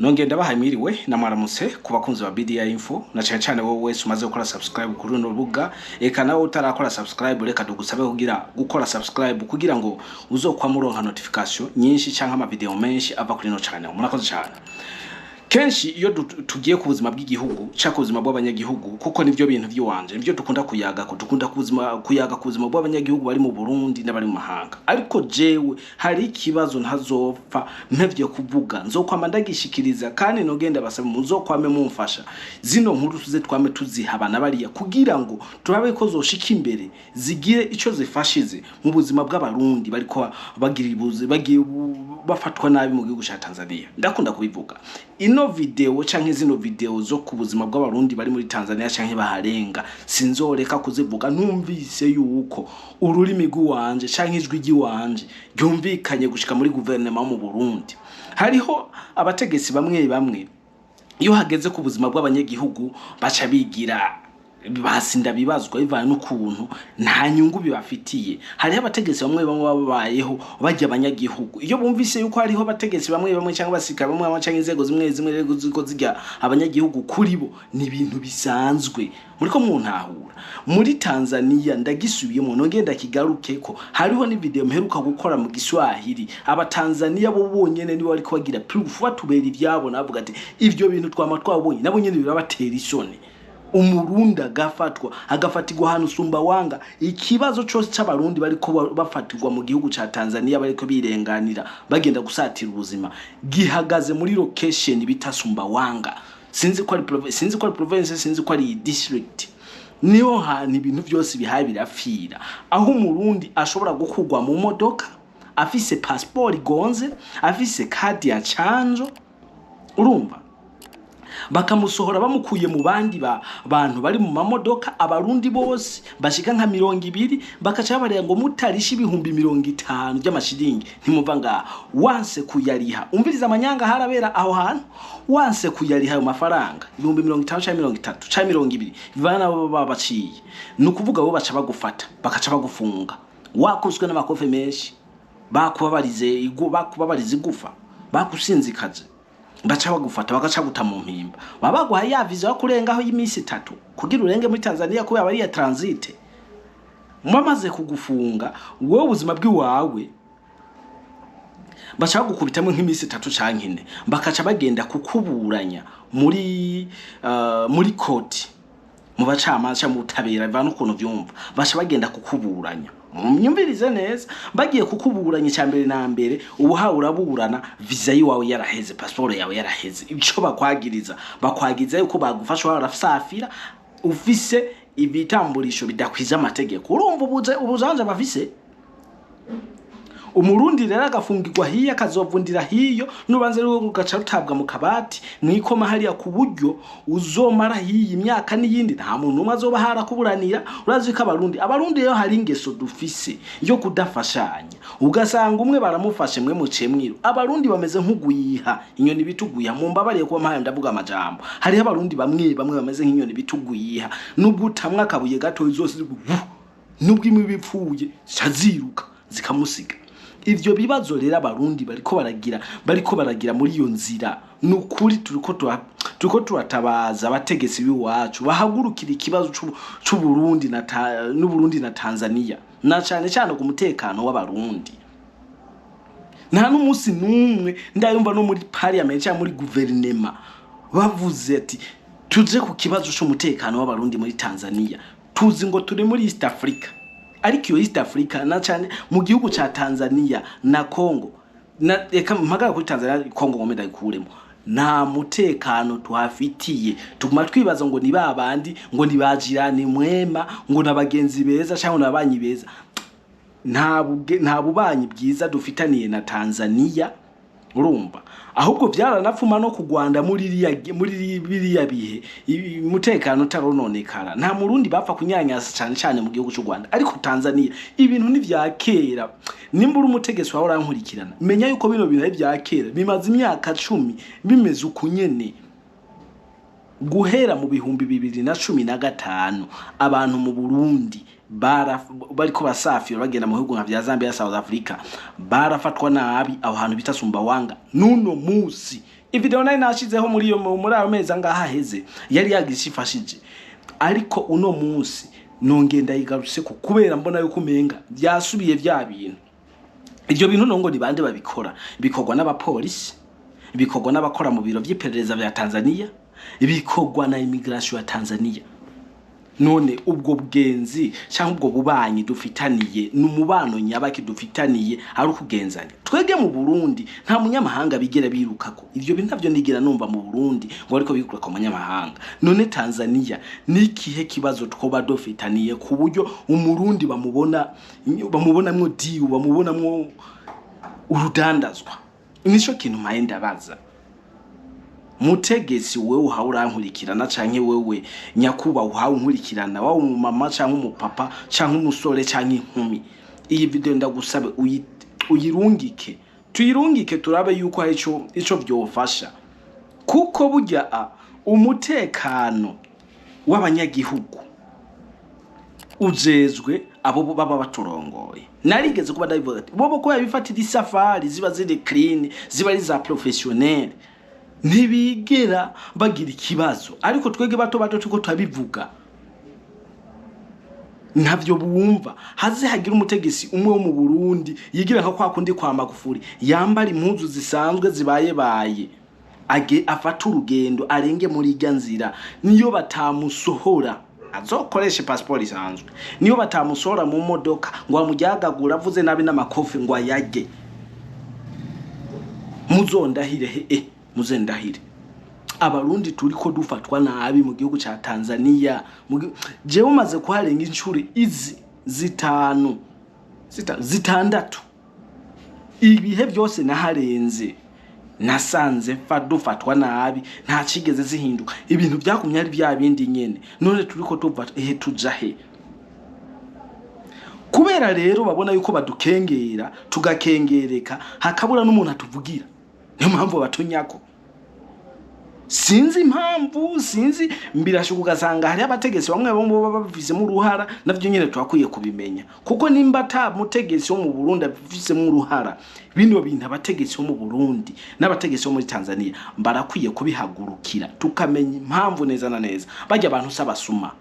Nongeye ndabahaye mwiriwe na mwaramutse ku bakunzi ba BDI Info, na cyane cyane wowe wese umaze gukora subscribe kuri runo rubuga. Eka nawe utarakora subscribe, reka tugusabe kugira gukora subscribe kugira ngo uzokwama uronka notification nyinshi canke ama video menshi ava kuri ino channel. Murakoze cyane. Kenshi iyo tugiye ku buzima bw'igihugu cyangwa ku buzima bw'abanyagihugu, kuko nivyo bintu vy'iwanje, nivyo dukunda kuyaga, ko dukunda kuyaga ku buzima bw'abanyagihugu bari mu Burundi n'abari mu mahanga. Ariko jewe hari ikibazo ntazopfa mpevye kuvuga, nzokwama ndagishikiriza, kandi nogenda basaba muzokwame mumfasha zino nkuru tuze twame tuzihabana bariya, kugira ngo turabe ko zoshika imbere, zigire ico zifashize mu buzima bw'Abarundi bariko bagira ibuze, bagiye bafatwa nabi mu gihugu ca Tanzania. Ndakunda kubivuga, ino video canke zino video zo ku buzima bw'Abarundi bari muri Tanzania canke baharenga, sinzoreka kuzivuga numvise yuko ururimi rw'iwanje canke ijwi ry'iwanje ryumvikanye gushika muri guverinoma mu Burundi. Hariho abategetsi bamwe bamwe, iyo hageze ku buzima bw'abanyagihugu, baca bigira basinda bibazwa bivana n'ukuntu nta nyungu bibafitiye. Hariho abategetsi bamwe bamwe babayeho bajya abanyagihugu. Iyo bumvise yuko hariho abategetsi bamwe bamwe cyangwa abasirikare bamwe bamwe cyangwa inzego zimwe zimwe rero ziko zijya abanyagihugu, kuri bo ni ibintu bisanzwe. Muriko muntahura? Muri Tanzania, ndagisubiyemo, nongeye ndakigarukeko, hariho ni video mperuka gukora mu Giswahili. Abatanzania bo bonyene nibo bariko bagira proof, batubera ivyabo, navuga ati ivyo bintu twama twabonye, nabo nyene birabatera isoni. Umurundi agafatwa, agafatirwa ahantu Sumbawanga. Ikibazo cose c'Abarundi bariko bafatirwa mu gihugu ca Tanzania, bariko birenganira bagenda gusatira ubuzima, gihagaze muri location bita Sumbawanga. Sinzi ko ari province, sinzi ko ari district. Niho hantu ibintu byose bihaye birapfira, aho Umurundi ashobora gukurwa mu modoka afise passport igonze, afise kadi ya chanjo, urumva, bakamusohora bamukuye mu bandi bantu bari mu mamodoka. Abarundi bose bashika nka 20, bakaca babarira ngo mutarisha 50,000 by'amashiringi ntimuva ngaha. Wanse kuyariha, umviriza amanyanga harabera aho hantu, wanse kuyariha ayo mafaranga 50,000 canke 30 canke 20, bivana nabo baba baciye, ni ukuvuga bo baca bagufata, bakaca bagufunga, wakubiswe n'amakofe menshi, bakubabarize igufa, bakusinzikaze, baca bagufata, bagaca guta mu mpimba. Baba baguhaye ya visa yo kurengaho y'iminsi 3 kugira urenge muri Tanzania, kubera bariya transit. Bamaze kugufunga, wowe ubuzima bw'iwawe baca bagukubitamwo nk'iminsi 3 canke 4, bakaca bagenda kukuburanya muri court, mu bacamanza canke mu butabera, bivana n'ukuntu vyumva. Baca bagenda kukuburanya, munyumvirize neza, bagiye kukuburanya, icya mbere na mbere ubu hawe uraburana visa yiwawe yaraheze, passport yawe yaraheze. Ico bakwagiriza, bakwagiriza yuko bagufasha warasafira ufise ibitamburisho bidakwiza amategeko. Urumva ubujanja bafise? Umurundi rero agafungirwa hiyo, akazovundira hiyo, n'urubanza rwiwe rugaca rutabwa mu kabati mwikoma hariya, ku buryo uzomara hiyi imyaka n'iyindi, nta muntu umwe azoba harakuburanira. Urazi ko Abarundi rero hari ingeso dufise yo kudafashanya, ugasanga umwe baramufashe, mwe muciye mwiru. Abarundi bameze nk'ugwiha, inyoni bita ugwiha. Mumbabariye kuba mpaye ndavuga amajambo. Hariho Abarundi bamwe bamwe bameze nk'inyoni bita ugwiha, nubwo utamwa akabuye gato zose, nubwo imwe bipfuye ziruka zikamusiga. Ivyo bibazo rero Abarundi bariko baragira muri iyo nzira, ni ukuri turiko turatabaza abategetsi b'iwacu bahagurukira ikibazo c'Uburundi n'Uburundi na Tanzania, na cane cane ku mutekano w'Abarundi. Nta n'umunsi n'umwe ndayumva no muri parliament cyangwa muri guverinema bavuze ati tuje ku kibazo c'umutekano w'Abarundi muri Tanzania. Tuzi ngo turi muri East Africa, ariko iyo East Africa, na cane mu gihugu ca Tanzania na Congo, na reka mpagara kuri Tanzania, Congo ngome ndayikuremo, nta mutekano tuhafitiye. Tuguma twibaza ngo ni babandi, ngo ni bajirani mwema, ngo na bagenzi beza cyangwa na banyi beza. Nta bubanyi bwiza dufitaniye na Tanzania, urumva? Ahubwo byaranapfuma no ku Rwanda muri biriya bihe umutekano utarononekara, nta Murundi bapfa kunyanyasa, cyane cyane mu gihugu cy'u Rwanda. Ariko Tanzania ibintu ni vya kera. Nimba uri umutegetsi wawe urankurikirana, menya yuko bino bintu ari vya kera, bimaze imyaka 10 bimeze uku nyene. Guhera mu 2015, abantu mu Burundi bariko basafira bagenda mu bihugu nka vya Zambia, South Africa, barafatwa nabi aho hantu bita Sumbawanga. Nuno musi Ivideo nari nashizeho muri iyo, muri ayo mezi angaha aheze, yari yagize ifashije, ariko uno munsi nongeye ndayigarutseko kubera mbona yuko umenga byasubiye vya bintu. Ibyo bintu nongo ni bande babikora? Bikorwa n'abapolisi, bikorwa n'abakora mu biro vy'iperereza vya Tanzania, bikorwa na immigration ya Tanzania. None ubwo bwenzi cyangwa ubwo bubanyi dufitaniye ni umubano nyabaki dufitaniye ari ukugenzanya? Twebwe mu Burundi nta munyamahanga bigera birukako. Ivyo bintu ntabyo nigera numva mu Burundi ngo ariko biruka ku munyamahanga. None Tanzania ni ikihe kibazo twoba dufitaniye ku buryo Umurundi bamubonamwo diu, bamubonamwo urudandazwa? Nico kintu mpaye ndabaza. Mutegetsi wewe uhawe urankurikirana, canke wewe nyakuba uhawe unkurikirana, wawe umumama canke umupapa canke umusore canke inkumi, iyi video ndagusabe uyirungike, tuyirungike, turabe yuko hari ico vyofasha, kuko burya umutekano w'abanyagihugu ujejwe abo baba baturongoye. Narigeze kuba ndabivuga ati bobo ko yabifatira isafari ziba ziri clean, ziba ari za professionnel, ntibigera bagira ikibazo. Ariko twebwe bato bato turiko turabivuga ntavyo bumva. Haze hagira umutegetsi umwe wo mu Burundi yigira nka kwa kundi kwa Magufuli, yambara impuzu zisanzwe zibaye baye, age afata urugendo arenge muri irya nzira, niyo batamusohora azokoreshe passport isanzwe, niyo batamusohora mu modoka ngo amuryagagura avuze nabi n'amakofi ngo ayarye, muzondahire he muzendahire. Abarundi turiko dufatwa nabi mu gihugu ca Tanzania. Jewe maze kuharenga inshuro izi zitanu, zitandatu. Ibihe byose naharenze nasanze mfa dufatwa nabi, nta cigeze zihinduka, ibintu byagumye ari bya bindi nyene. None turiko tuva ehe tuja he? Kubera rero babona yuko badukengera tugakengereka, hakabura n'umuntu atuvugira, niyo mpamvu batunyako. Sinzi impamvu, sinzi, mbirashuka ugasanga hari abategetsi bamwe bamwe baba babifisemo uruhara. Navyo nyene turakwiye kubimenya, kuko nimba ata mutegetsi wo mu Burundi abifisemo uruhara, bino bintu abategetsi bo mu Burundi n'abategetsi bo muri Tanzania barakwiye kubihagurukira, tukamenya impamvu neza na neza. Barya abantu s'abasuma,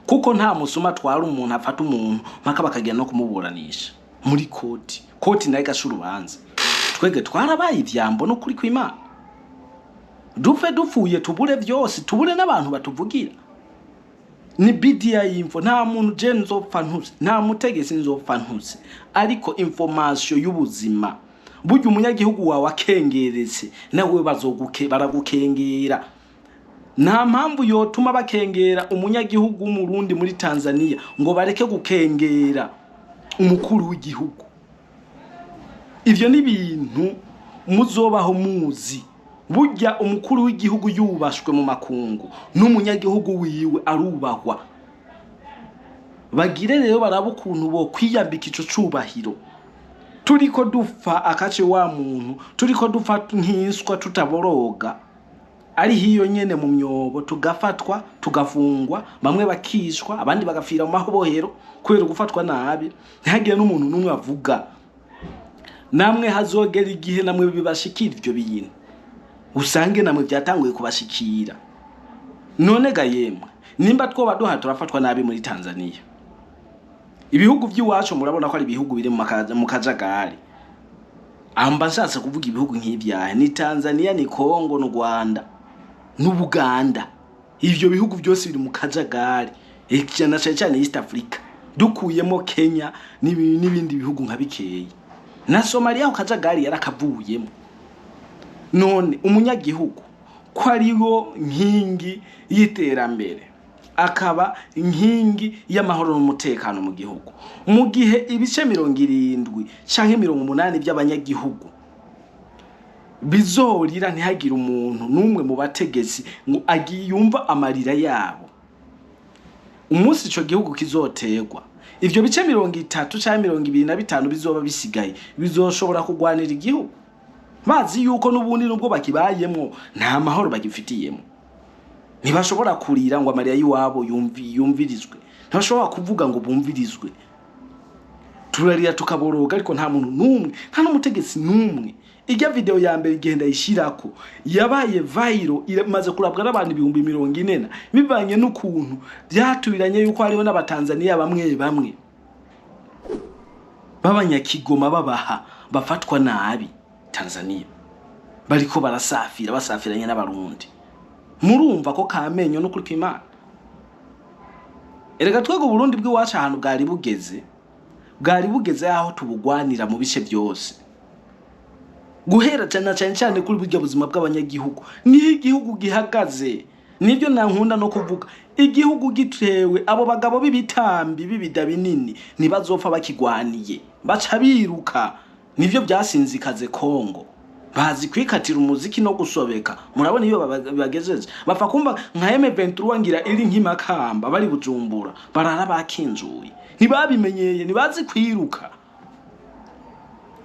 kuko nta musuma atwara umuntu, afata umuntu mpaka bakagenda no kumuburanisha muri koti, koti nayo igasha urubanza. Twege twarabaye ivyambo no kuri kw'Imana. Dupfe dupfuye, tubure vyose, tubure n'abantu batuvugira. Ni BDI Info. Nta muntu je nzopfa ntuze, nta mutegetsi nzopfa ntuze, ariko information y'ubuzima, burya umunyagihugu wawe akengeretse nawe bazoguke baragukengera. Nta mpamvu yotuma bakengera umunyagihugu w'Umurundi muri Tanzania ngo bareke gukengera umukuru w'igihugu. Ivyo ni ibintu muzobaho muzi. Burya umukuru w'igihugu yubashwe mu makungu, n'umunyagihugu wiwe arubahwa. Bagire rero baraba ukuntu bo kwiyambika ico cubahiro. Turiko dupfa akace wa muntu, turiko dupfa nk'inswa tutaboroga, ari hiyo nyene mu myobo, tugafatwa tugafungwa, bamwe bakishwa, abandi bagafira mu mahobohero kubera gufatwa nabi, ntihagire n'umuntu n'umwe avuga. Namwe hazogera igihe namwe bibashikira ivyo bintu, usange namwe byatanguye kubashikira. None ga yemwe, nimba twoba duha turafatwa nabi muri Tanzania, ibihugu by'iwacu murabona ko ari ibihugu biri mu kajagari. Amba nshatse kuvuga ibihugu nk'ivyahe? Ni Tanzania, ni Congo, n'u Rwanda n'Ubuganda. Ivyo bihugu byose biri mu kajagari, na cane cane East Africa, dukuyemo Kenya n'ibindi bihugu nka bikeyi, na Somalia ako kajagari yarakavuyemo. None umunyagihugu ko ariwo nkingi y'iterambere, akaba inkingi y'amahoro n'umutekano mu gihugu, mu gihe ibice 70 canke 80 by'abanyagihugu bizorira, ntihagire umuntu n'umwe mu bategetsi ngo agiye yumva amarira yabo, umunsi ico gihugu kizoterwa, ivyo bice 30 canke 25 bizoba bisigaye bizoshobora kugwanira igihugu, bazi yuko n'ubundi nubwo bakibayemwo nta mahoro bagifitiyemo? Ntibashobora kurira ngo amarira y'iwabo yumvirizwe, ntibashobora kuvuga ngo bumvirizwe. Turarira tukaboroga, ariko nta muntu n'umwe, nta n'umutegetsi n'umwe. Ijya video ya mbere igenda ishirako yabaye viral, imaze kurabwa n'abantu 40,000 na bivanye n'ukuntu byatubiranye yuko hariho n'Abatanzaniya bamwe bamwe b'abanyakigoma babaha bafatwa nabi Tanzania, bariko barasafira basafiranye n'Abarundi. Murumva ko kamenyo no kuri kw'Imana. Erega twebwe Burundi bw'iwacu ahantu bwari bugeze aho tubugwanira mu bice byose, guhera cyane cyane cyane kuri burya buzima bw'abanyagihugu. Niho igihugu gihagaze, nibyo nankunda no kuvuga. Igihugu gitewe, abo bagabo b'ibitambi b'ibida binini ntibazopfa bakigwaniye, baca biruka. Nivyo byasinzikaze Kongo, bazi kwikatira umuziki no gusobeka. Murabona iyo bagejeje, bapfa kumva nka M23 ngira iri nk'imakamba, bari Bujumbura barara bakinjuye, ntibabimenyeye, ntibazi kwiruka.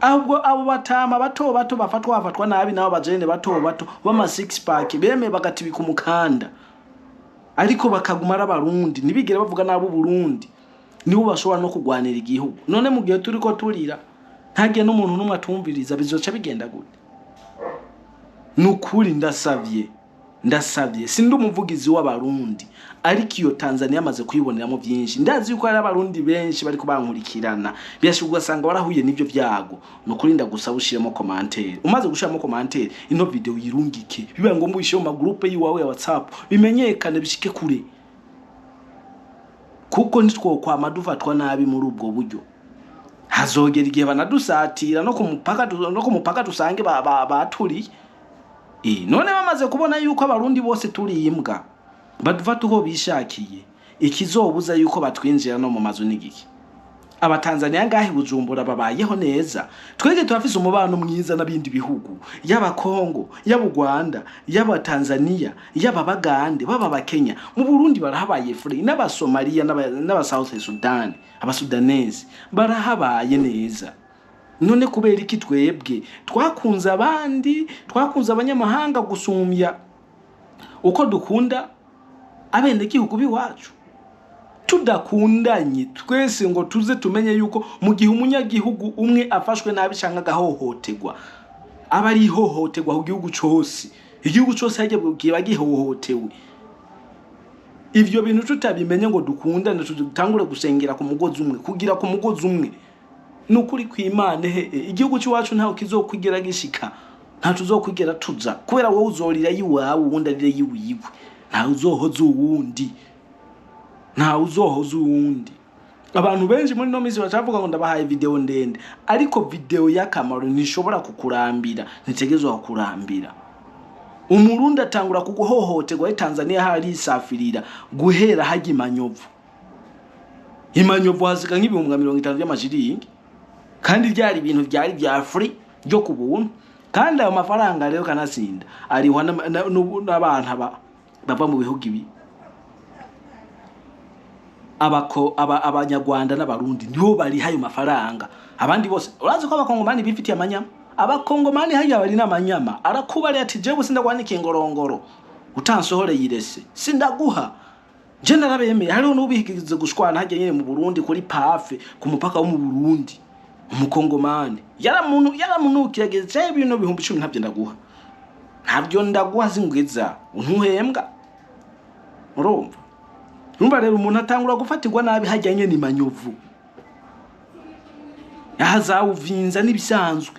Ahubwo abo batama bato bato bafatwa bafatwa nabi, nabo bajene bato bato b'ama six pack beme bagatibika umukanda, ariko bakaguma ari Abarundi, ntibigere bavuga nabi Uburundi, nibo bashobora no kugwanira igihugu. None mu gihe turiko turira ntagiye n'umuntu n'umwe atumviriza, bizoca bigenda gute? Nukuri ndasavye, ndasavye, sindi umuvugizi w'Abarundi, ariko iyo Tanzania amaze kuyiboneramo byinshi. Ndazi yuko hari Abarundi benshi bariko bankurikirana, birashobora ugasanga warahuye n'ivyo vyago. Nukuri ndagusaba ushiremo commentaire. Umaze gushiramo commentaire, ino video yirungike, bibaye ngombwa uyishire mu magroupe yiwawe ya WhatsApp, bimenyekane, bishike kure, kuko ntitwokwama dufatwa nabi muri ubwo buryo. Hazogera igihe banadusatira no ku mupaka dusange baturiye. None bamaze kubona yuko Abarundi bose turi imbwa, badufata uko bishakiye, ikizobuza yuko batwinjira no mu mazu n'igiki? Abatanzaniya ngahe Bujumbura babayeho neza. Twege turafise umubano mwiza n'abindi bihugu, yaba Kongo, yaba u Rwanda, yaba Tanzania, yaba Bagande, baba Bakenya. Mu Burundi barahabaye free, n'Abasomaliya, n'aba South Sudan, Abasudanese barahabaye neza. None kubera iki twebwe twakunze abandi, twakunze abanyamahanga gusumbya uko dukunda abenegihugu b'iwacu? Tudakundanye twese ngo tuze tumenye yuko mu gihe umunyagihugu umwe afashwe nabi cyangwa agahohoterwa, aba ari ihohoterwa ku gihugu cose. Igihugu cose harya kiba gihohotewe. Ivyo bintu tutabimenye ngo dukundane, dutangure gusengera ku mugozi umwe, kugira ku mugozi umwe, ni ukuri kw'Imana, he igihugu cy'iwacu ntaho kizokwigera gishika, nta tuzokwigera tuza, kubera wowe uzorira yiwawe, uwundi arire yiwiwe. Ntawe uzohoza uwundi, ntawe uzohoza uwundi. Abantu benshi muri no minsi bacavuga ngo ndabahaye video ndende, ariko video y'akamaro ntishobora kukurambira, ntitegerezwa kukurambira. Umurundi atangura kuguhohoterwa ari Tanzania harisafirira guhera hajya Imanyovu. Imanyovu hasiga nka 50,000 by'amashiringi, kandi byari ibintu byari bya free, byo ku buntu. Kandi ayo mafaranga rero kanasinda arihwa n'abantu bava mu bihugu ibi, Abanyarwanda n'Abarundi nibo bariha ayo mafaranga. Abandi bose, urazi ko Abakongomani bifitiye amanyama. Abakongomani hajya bari n'amanyama, arakuba ati: "Jewe sindagwanika ingorongoro utansohoreye irese, sindaguha." Je narabemeye. Hariho n'ubihigize gushwana hajya nyene mu Burundi kuri pafe ku mupaka wo mu Burundi, Umukongomani yaramunukira ageze ibintu 10,000, "Ntabyo ndaguha, ntabyo ndaguha, zingwiza ntuhembwa." Urumva rero umuntu atangura gufatirwa nabi hajya nyene Imanyovu, ahazawuvinza n'ibisanzwe.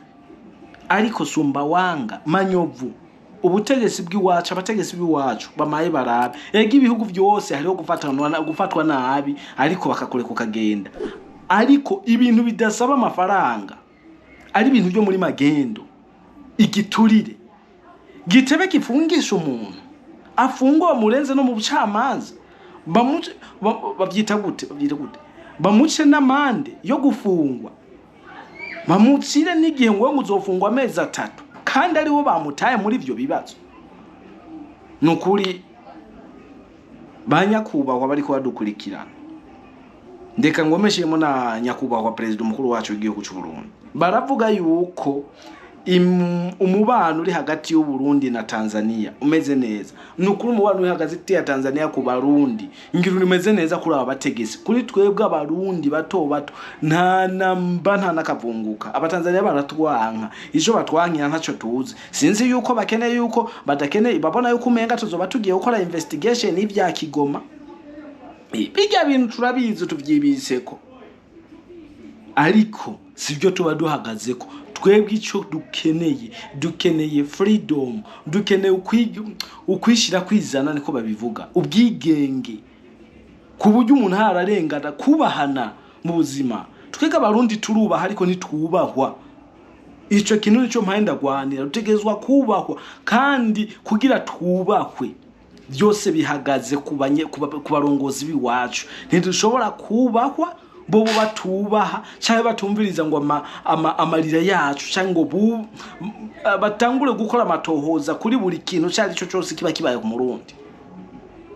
Ariko Sumbawanga, Manyovu, ubutegetsi bw'iwacu, abategetsi b'iwacu bamaye barabe. Ega ibihugu byose hariho gufatwa nabi, ariko bakakureka ukagenda. Ariko ibintu bidasaba amafaranga, ari ibintu byo muri magendo, igiturire gitebe gifungisha umuntu, afungwa bamurenze no mu bucamanza, bamuce, bavyita gute, bavyita gute, bamuce n'amande yo gufungwa, bamucire n'igihe ngo uzofungwa amezi 3, kandi aribo bamutaye muri ivyo bibazo. Ni ukuri, ba nyakubahwa bariko badukurikirana, ndeka ngomeshemo na nyakubahwa perezida umukuru wacu w'igihugu c'u Burundi, baravuga yuko Umubano uri hagati y'Uburundi na Tanzania umeze neza. Ni ukuri, umubano uri hagati ya Tanzania ku Barundi ngira umeze neza kuri aba bategetsi. Kuri twebwe Abarundi bato bato, nta namba, nta nakavunguka. Abatanzania baratwanka, ico batwankira ntaco tuzi. Sinzi yuko bakeneye, yuko badakeneye, babona yuko umenga tuzoba tugiye gukora investigation y'ivya Kigoma. Bijya bintu turabizi, tuvyibiseko, ariko sibyo tuba duhagazeko. Twebwe icyo dukeneye, dukeneye freedom, dukeneye ukwishyira kwizana, niko babivuga, ubwigenge, ku buryo umuntu hararengana, kubahana mu buzima. Twebwe Abarundi turubaha, ariko ntitwubahwa. Ico kintu nico mpaye ndagwanira. Dutegerezwa kubahwa, kandi kugira twubahwe byose bihagaze ku barongozi b'iwacu. Ntidushobora kubahwa bo batubaha cyangwa batumviriza ngo amarira yacu, cyangwa ngo batangure gukora amatohoza kuri buri kintu icyo ari cyo cyose kiba kibaye ku Murundi.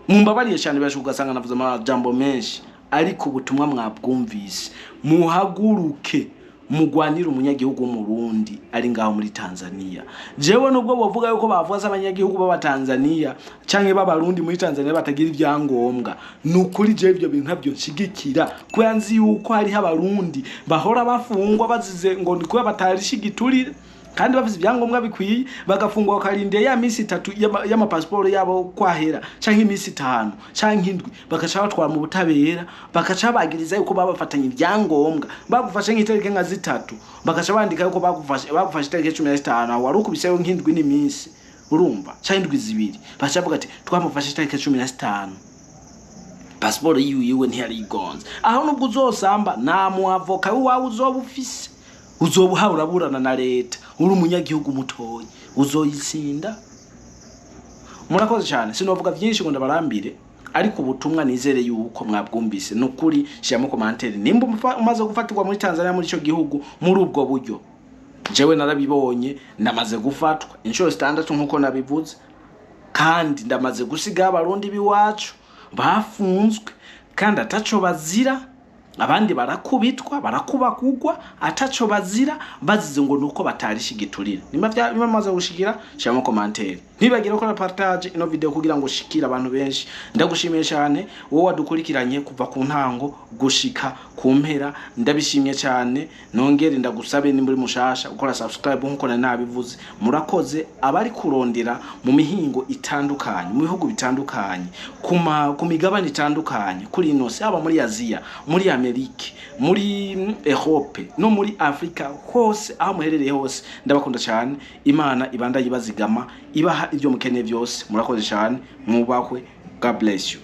Mumbabariye cyane, birashoboka ugasanga navuze amajambo menshi, ariko ubutumwa mwabwumvise. Muhaguruke mugwanire umunyagihugu w'Umurundi ari ngaho muri Tanzania. Jewe nubwo bovuga yuko bavuga abanyagihugu b'Abatanzania canke b'Abarundi muri Tanzania batagira ibyangombwa, ni ukuri jewe ivyo bintu ntabyo nshigikira, kubera nzi yuko hariho Abarundi bahora bafungwa bazize ngo ni kubera batarisha igiturire, kandi bafise ibyangombwa bikwiye, bagafungwa, bakarindira ya minsi 3 y'amapasiporo yabo kwahera, canke iminsi 5 canke 7, bagaca batwara mu butabera, bagaca bagiriza yuko babafatanye ibyangombwa. Bagufashe nk'itariki nka 3, bagaca bandika yuko bagufashe itariki 15, aho wari ukubiseyo nk'indwi n'iminsi, urumva, canke indwi 2, bagaca bavuga ati twamufashe itariki 15, pasiporo yiwe ntiyari igonze. Aho nubwo uzosamba, nta mu avoka w'iwawe uzoba ufise, uzoba uhawe uraburana na leta, uri umunyagihugu mutoyi, uzoyitsinda? Murakoze cyane. Sinovuga byinshi ngo ndabarambire, ariko ubutumwa nizere yuko mwabwumvise. Ni ukuri, shyiramo commentaire nimba umaze gufatirwa muri Tanzania, muri icyo gihugu, muri ubwo buryo. Jewe narabibonye, ndamaze gufatwa inshuro 6 nk'uko nabivuze, kandi ndamaze gusiga Abarundi b'iwacu bafunzwe kandi ataco bazira. Abandi barakubitwa, barakubakugwa ataco bazira, bazize ngo nuko batarisha igiturire. Nimba bimaze gushikira, shiramo commentaire. Ntibagire gukora partage ino video kugira ngo ushikire abantu benshi. Ndagushimiye cyane wowe wadukurikiranye kuva ku ntango gushika ku mpera, ndabishimye cyane. Nongere ndagusabe, nimba uri mushasha, gukora subscribe nkuko nari nabivuze. Murakoze. Abari kurondera mu mihingo itandukanye, mu bihugu bitandukanye, ku migabane itandukanye kuri ino si, haba muri Aziya, muri Amerika, muri Europe no muri Afrika hose, aho muherereye hose, ndabakunda cyane. Imana ibanda yibazigama, ibaha ibyo mukeneye byose. Murakoze cyane, mwubahwe. God bless you.